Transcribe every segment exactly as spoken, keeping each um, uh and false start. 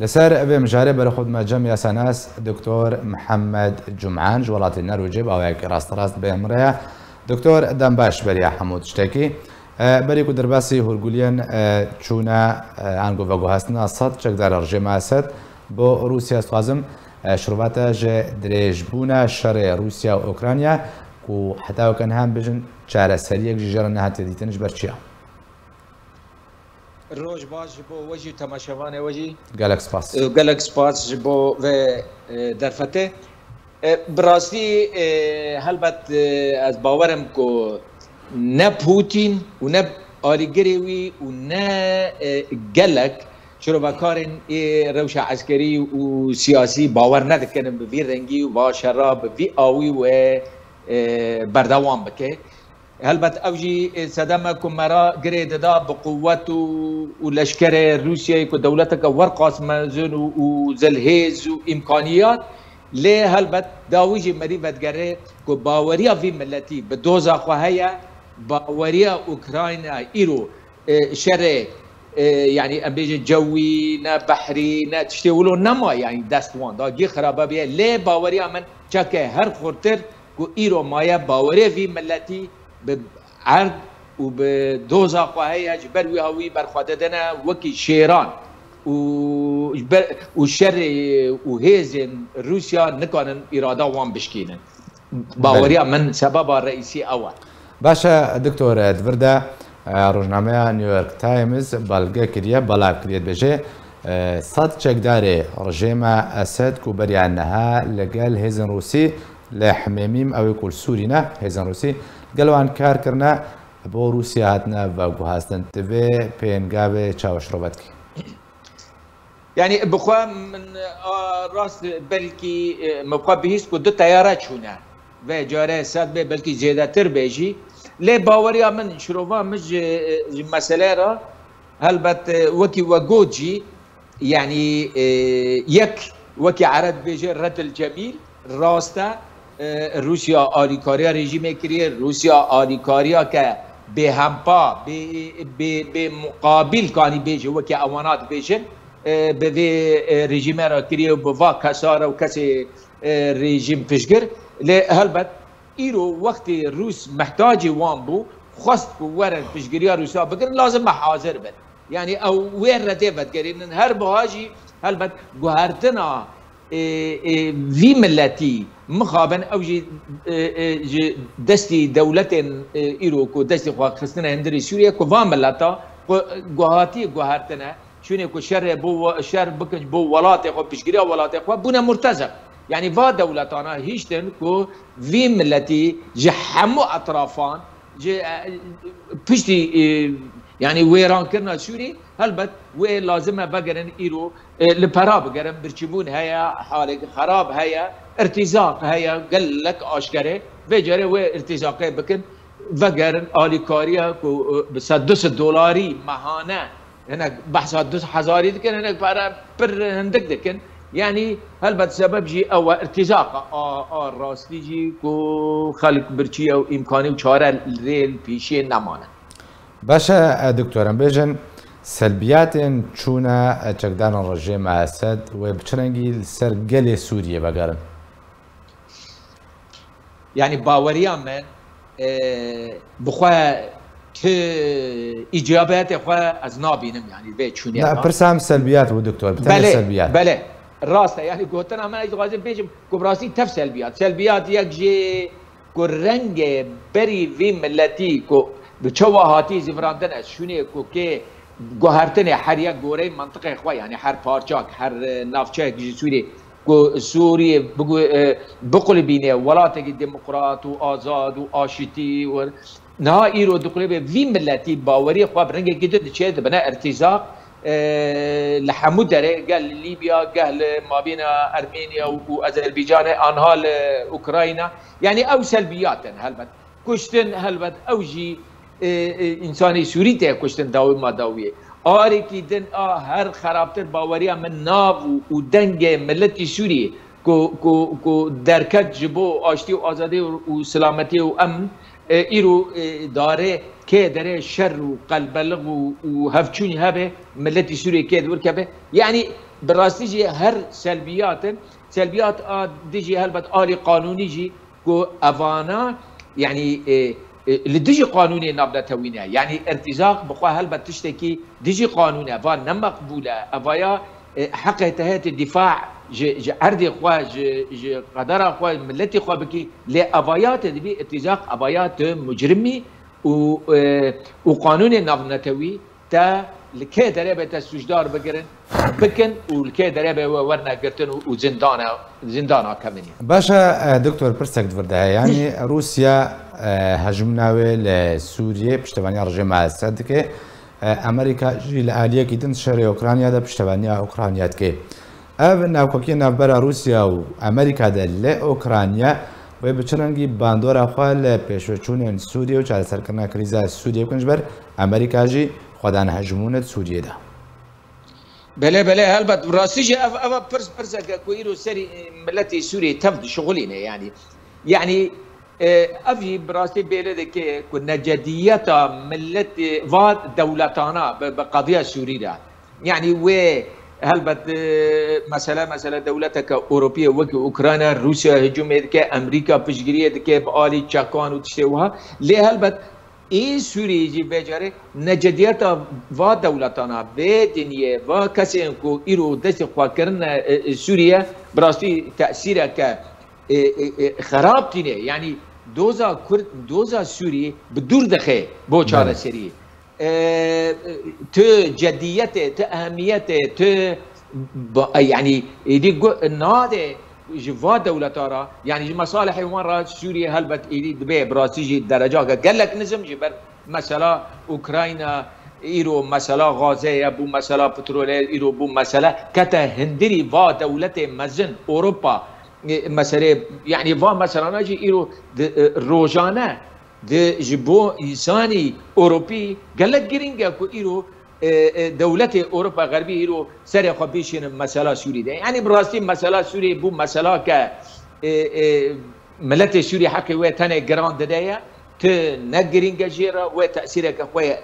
Li ser vê mijarê berê xwe dime cem yasanas Doktor Mihemed Cum'an ji welatê Norwêcê bi awayekî rasterast bi min re ye. Doktor, dem baş beriya hemû tiştekî. E, berî ku derbasî hûrguliyên, e, çûna, e, ango veguhastina sed çekdara rejîma Esed bo Rûsya, ez dixwazim, e, şirove te ji dirêjbûna şerê Rûsya û Ukrayna ku heta weke niha em bêjin çareseriyek jî jê re nehatiye dîtin, ji ber çi ya? Roj baş ji bo we jî û temaşevanê we jî. Gelek spas. E, gelek spas ji bo vê, e, derfetê. E, bi rastî, e, helbet, e, ez bawer im ku ne Putin û ne alîgirê wî û ne, e, gelek şirovekarên ê rewşa eskerî û siyasî bawer nedikin bi vî rengî û va şera bi vî awî wê, e, berdewam bike. Helbet ew jî, e, sedem e ku me re girê dida bi quwet û, û leşkerê Rûsyayê ku dewleteke werqas mezin û, û zilhêz û îmkaniyat. Lê helbet dawî jî merî vedigere ku baweriya vî miletî bi doza xwe heye, baweriya Ukrayna îro, e, şerê, e, yanî em bêjin cewî, ne behrî, ne tiştê wilo nema, yanî dest wan da, gî xirabe bûye. Lê baweriya min çeke her xurtir ku îro maye bawerê vî miletî bi erd û bi doza xwe heye, ji ber wî hawî berxwe didine wekî şêran û ji ber, û şerê û hêzên Rûsya nikanin îrada wan bişkînin. Baweriya min sebeba reîsî ew e. Baş e, Doktor, di vir de, e, rojnameya New York Times belge kiriye, belav kiriye, dibêje, e, sed çekdarê rejêma Esed ku beriya niha li gel hêzên Rûsî li Himêmîm, ew ê ku li Sûrî ne, hêzên Rûsî li gel wan kar kirine, bo Rûsya hatine veguhastin. Tu vê pêngavê çawa şirove dikî? Yanî bi xwe min, a, rast belkî, e, min bi xwe bihîst ku du teyare çûne. Vê carê sed bê, belkî zêdetir bê jî. Lê baweriya min, şirova min ji, ji meselê re, helbet, e, wekî we got jî, yanî, e, yek, wekî ereb dibêje, redil cemîl, rast e, e, Rûsya alîkariya rejîmê kiriye, Rûsya alîkariya ke bêhempa, bê, bê, bê muqabil kanî bêje, weke ewana dibêjin, e, bi vê, e, rejîme re kiriye û bi va kesa re û kesê, e, rejîm piştgir. Lê helbet îro wextê Rûs mehtacê wan bû, xwest ku werin piştgiriya Rûsya bigirin, lazim e hazir bin. Yanî ew wê redê vedigerînin. Her buha jî helbet guhertina, ê, ê, vî miletî mixabin ew jî, ê, ê, ji destî dewletên, ê, îro ku destî xwe xistine hundirê Sûriyê ku van mileta ku guhatî guhertine, şûnê ku şerê bo we-, şer bikin ji bo welatê xwe, piştgiriya welatê xwe, bûne murtezek. Yanî va dewletana hiştin ku vî miletî ji hemû etrafan, ji, e, piştî, e, yanî wêrankirina Sûrî, helbet wê lazim e vegerin îro, e, li pera bigerin, birçîbûn heye, halek xerab heye, irtîzaq heye, gelek aşkere, vê carê wê irtîzaqê bikin, vegerin alîkariya ku, e, bi sed du sed dolarî mehane, hinek behsa du hezarî dikin, hinek pere pir hindik dikin. Yanî helbet sebeb jî ew e, irtîzaq a, a rastî jî ku xelk birçî ye û îmkanî û çare rê li pêşiyê nemane. Baş e, e, doktor, em bêjin, selbiyatên çûna, e, çekdaran rejîma Esed wê bi çi rengî li ser gelê Sûriyê vegerin? Yanî baweriya min, e, bi xwe tu îcabetê xwe ez nabînim, yanî vê çûnê. Na, pirsa em selbiyat bû, doktor, bi tenê Belê, selbiyat. Belê. Rast e, yanî gotina min, ez dixwazim bêjim ku bi rastî tev selbiyat. Selbiyat yek jê ku rengê berî vî miletî ku bi çawa hatî zivirandine, şûnê ku kê guhertinê her yek goreyê mentiqê xwe, yanî her parçak, her, e, navçeyek ji Sûriyê, ku Sûriyê bigu-, e, biqulibîne welatekî demokrat û azad û aşitî û niha îro diqulibê vî miletî baweriyê xwe bi rengekî din diçe, dibine irtîzaq, e, li hemû derê, geh li Lîbya, geh li mabîna Ermeniya û, û Azerbaycanê, anha li Ukrayna. Yanî ew selbiyat in helbet. Kuştin, helbet ew jî, e, e, însanê Sûrî tê kuştin dawî ma dawiyê. Arekî din a her xerabtir baweriya min nav û, û dengê miletî Sûriyê ku, ku, ku derket ji bo aştî û azadî û, û silametî û emn, e, îro, e, dare kê derê şer û qelbeliq û, û hevçûnî hebe, miletî Sûriyê kê di wir keve. Yanî Bi rastî jî her selbiyat in. Selbiyat a dijî helbet alî qanûnî jî ku evana, yanî, e, e, li dijî qanûnê navnetewî ne. Yanî îrtîzaq bi xwe helbet tiştekî dijî qanûn e. Va ne meqbûl e. Evaya, e, heqê te heye tu dîfa ji, ji erdê xwe, ji, ji qedera xwe, miletê xwe bikî. Lê evaya te dibî îrtîzaq, evaya tu mucrimî û, e, û qanûnê navnetewî te li kê derê be te sûcdar bigirin, bikin û li kê derê be we werine girtin û, û zindana, zindana kevin. Baş e, e, doktor, pirsek di vir de heye. Yanî Rûsya, e, hejmûna wê li Sûriyê piştevaniya rejîma Esed dike. E, Amerîka jî li aliyekî din şerê Ukrayna de piştevaniya Ukrayna dike. Ev navkokiyê navbera Rûsya û Amerîka de li Ukrayna wê bi çi rengî bandora xwe li pêşveçûnên Sûriyê û çareserkirina krîza Sûriyê bikin, ji ber Amerîka jî xwedan hejmûn di Sûriyê de. Belê, belê, helbet. Rastî jî ev, ev pirs, pirseke ku îro serî, e, miletê Sûriyê tev dişixulîne, yanî. Yanî, e, ev jî bi rastî bêle dike ku necediyeta miletê va dewletana bi, bi qadiya Sûrî re. Yanî wê helbet, e, mesela, mesela dewleteke Ewropî ye wekî Ukrayna, Rûsya hicûmê dike, Amerîka piştgiriyê dike bi alî çekan û tiştê wiha. Lê helbet ê Sûriyê jî vê carê necediyeta va dewletana, vê dinyê, va kesên ku îro destê xwe kirine, e, e, Sûriye, bi rastî tesîreke, e, e, e, xerab tîne. Yanî doza Kurd, doza Sûrî bi dûr dixe bo çareseriyê. E, tu cediyetê, tu ehemiyetê, tu ba-, yanî êdî gu-, nade ji va dewleta re, yanî ji mesalihê wan re Sûriyê helbet êdî dibe bi rastî jî derecake gelek nizm ji ber mesela Ukrayna, îro mesela Gaze ye, bû mesela petrol e, îro bû mesela kete hindirî va dewletê mezin Ewropa, e, meselê, yanî va meselana jî îro di, e, rojane di ji bo însanî Ewropî gelek girîng e ku îro, e, e, dewletê Ewropa Xerbî îro serê xwe bişînin mesela Sûrî de. Yanî bi rastî mesela Sûrî bû mesela ke, e, e, miletê Sûrî heqê wê tenê giran dide ye. Tu ne girîng e jê re, wê tesîreke xwe ye.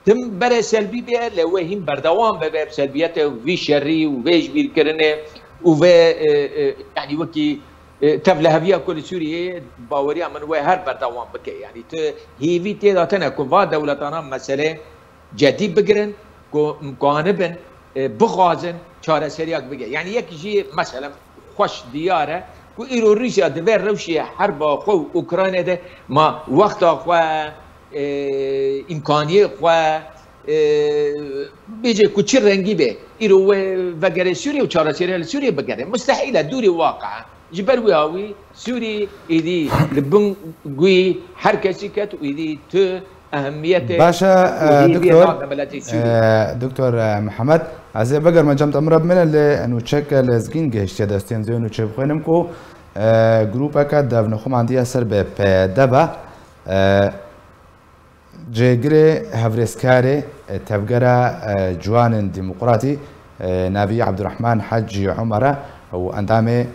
Tim berê selbî bê, lê wê hîn berdewam bibe bi selbiyetê û vî şerî û vê jibîrkirinê û vê, e, e, yanî wekî, e, tevliheviya ku li Sûriyeyê baweriya min wê her berdewam bike. Yanî tu hêvî tê de tine ku va dewletana meselê cedî bigirin, ku imkanî bin, e, bixwazin çareseriyak bige. Yanî yek jî mesela xweş diyar e ku îro Rûsya di vê rewşê herba xwe û Ukraynê de ma wexta xwe, e, îmkaniyê xwe, e, bêje ku çi rengî be, îro wê vegere Sûriyê û çareseriya li Sûriyê bigere. Mustehîl e, dûrî waqe. Ji ber wî awî Sûrî êdî li bin guî her kesî ket û êdî tu ehemiyetê Baş e, û e, hêviyê doktor, nade miletê Sûrî. E, doktor, e, Mihemed, ez ê bigerme cem te min re bimîne lê nûçeke lezgîn gehiştiye destê min, zê nûçe bixwînim ku, e, grûpeke devnixumandiye ser bi P Y D ve, e, Cêgirê hevrêzkarê, e, Tevgera, e, Ciwanên Demokratî, e, navî Abdurrahman Hecî Umer e û endamê,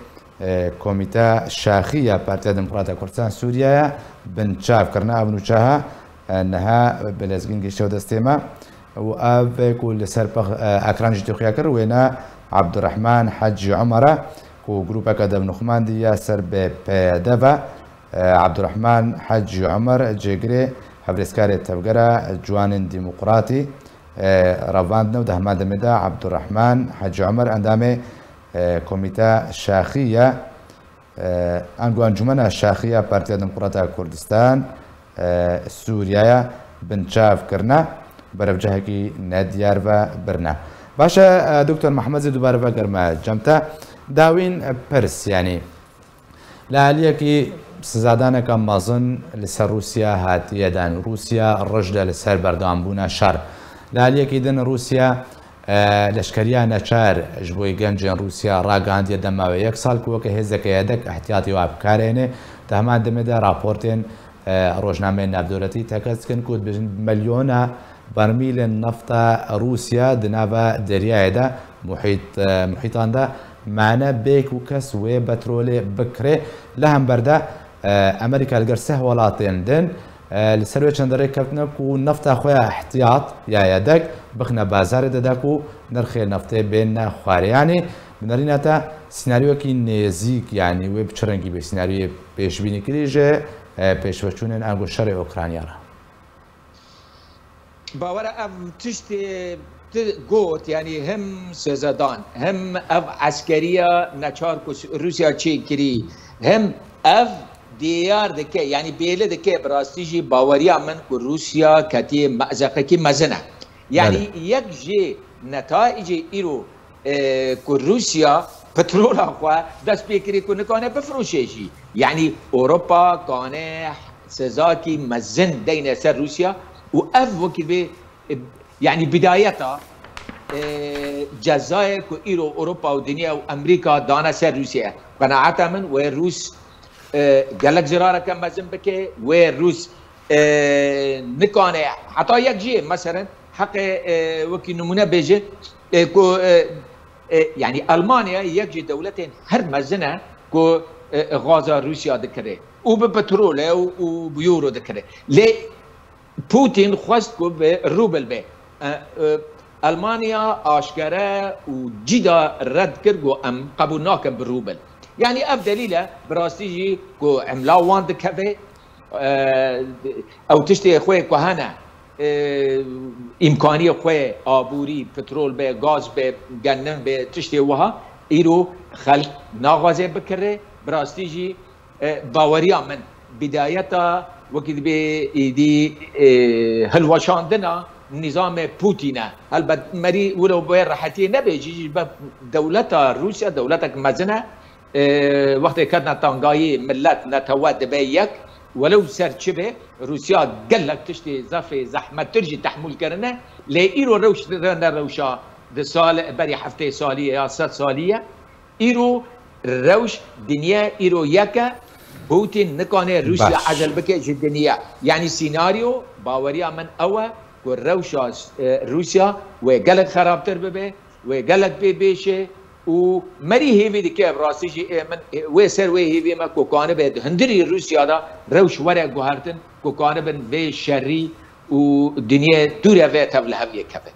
e, Komîte Şaxî ya Partiya Demokrata Kurdistan Sûriye ye, binçav kirine. Ev nûçe ha, e, niha bi lezgîn gihiştiye destê me û ev ku li ser pex-, e, ekran jî tê xuya kir, wêne Abdurrahman Hecî Umer e ku grûpeke devnixumandî ya ser bi P Y D ve. E, Abdurrahman Hecî Umer, cêgirê hevrêzkarê Tevgera Ciwanên Demokratî, e, revandine û di heman demê de Abdurrahman Hecî Umer endamê, e, Komîte Şaxî ye, e, ango Encûmena Şaxî ya Partiya Demokrata Kurdistan, e, Sûriye ye, binçav kirine, berevcehekî nediyar ve birine. Baş e, e, Doktor Mehmed, zê dubare vegerme cem te. Dawîn, e, pirs, yanî, Li aliyekî sizadaneke mezin li ser Rûsya hatiye dan. Rûsya rij de li ser berdewambûna şer. Li aliyekî din Rûsya, e, leşkeriya neçar ji bo gencên Rûsya ragihandiye dema wê yek sal ku weke hêzeke yedek ihtiyatî wa bi kar hêne. Di heman demê de raportên, e, rojnameyên navdewletî tekez dikin ku dibêjin milyona bermîlên nefta Rûsya di nava deryayê de, muhît, e, muhîtan de mane bê ku kes wê petrolê bikire. Li hember de, e, Amerîka li gel seh welatên din E, li ser wê çend derê ketine ku nefta xwe ya ihtiyat ya yedek bixine bazarê de da ku nirxê neftê bêne xwareyanê. Bi nerîna te sînaryoyekî nêzîk, yanî wê bi çi rengî bê sînaryoyê pêşbînî kirî ji, e, pêşveçûnên ango şerê Ukrayna re? Bawera ev tiştê tu got, yanî hem sezedan, hem ev eskeriya neçar ku Rûsya çêkirî, hem ev diyar dike, yanî bêli dike, bi rastî jî baweriya min ku Rûsya ketiye me'zeqekî mezin e. Yanî Belê. Yek ji netayicê îro, e, ku Rûsya petrola xwe dest pê kirî ku nikane bifroşe jî. Yanî Ewropa kane sezakî mezin deyne ser Rûsya û ev wekî vê, e, yanî bidayeta, e, cezayê ku îro Ewropa û dinya û Amerîka dane ser Rûsya. Qenaeta min wê Rûs, e, gelek zirareke mezin bike, wê Rûs, e, nikane heta yek jî, meselen, heqê, e, wekî nimûne bêje, e, ku, e, e, yanî Almanya yek ji dewletên her mezin e ku, e, gaza Rûsya dikire û bi petrol e û, û bi euro dikire. Lê Putin xwest ku bi rûbil be. E, e, Almanya aşkere û cîda red kir ku em qebûl nakin bi rûbil. Yanî ev delîl e, bi rastî jî ku emla wan dikeve, e, ew tiştê xwe ku hene, e, îmkaniyê xwe, aborî, petrol be, gaz be, genim be, tiştê wiha, îro xelk naxwaze bikire, bi rastî jî, e, baweriya min, bidayeta wekî dibê êdî, e, hilweşandina nîzamê Pûtîn e. Helbet merî wilo bi wê rehetiyê nebe jî, ji ber dewleta Rûsya dewletek mezin e. E, wextê ketine tangayî, millet, netewe dibe yek, welew ser çi be, Rûsya gelek tiştê zafê zehmettir jî tehmûl kirine, lê îro rewş ne rewşa di sal, berî heftê salî ye ya sed salî ye. Îro rewş dinya îro yek e, Putin nikane Rûsya Baş. Ezel bike ji dinya. Yanî sînaryo, baweriya min ew e ku rewşa, e, Rûsya wê gelek xerabtir bibe, wê gelek pê bêşe û merî hêvî dike, bi rastî jî ê min, e, wê ser wê hêvî me ku kanibe di hundirî Rûsya de rewş were guhertin, ku kanibin vê şerî û dinya dûre ve tevliheviyê keve.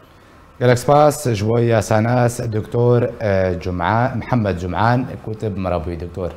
Gelek spas ji bo yasanas Doktor, e, Cum'a, Mihemed Cum'an ku te bi me re bûyî, Doktor.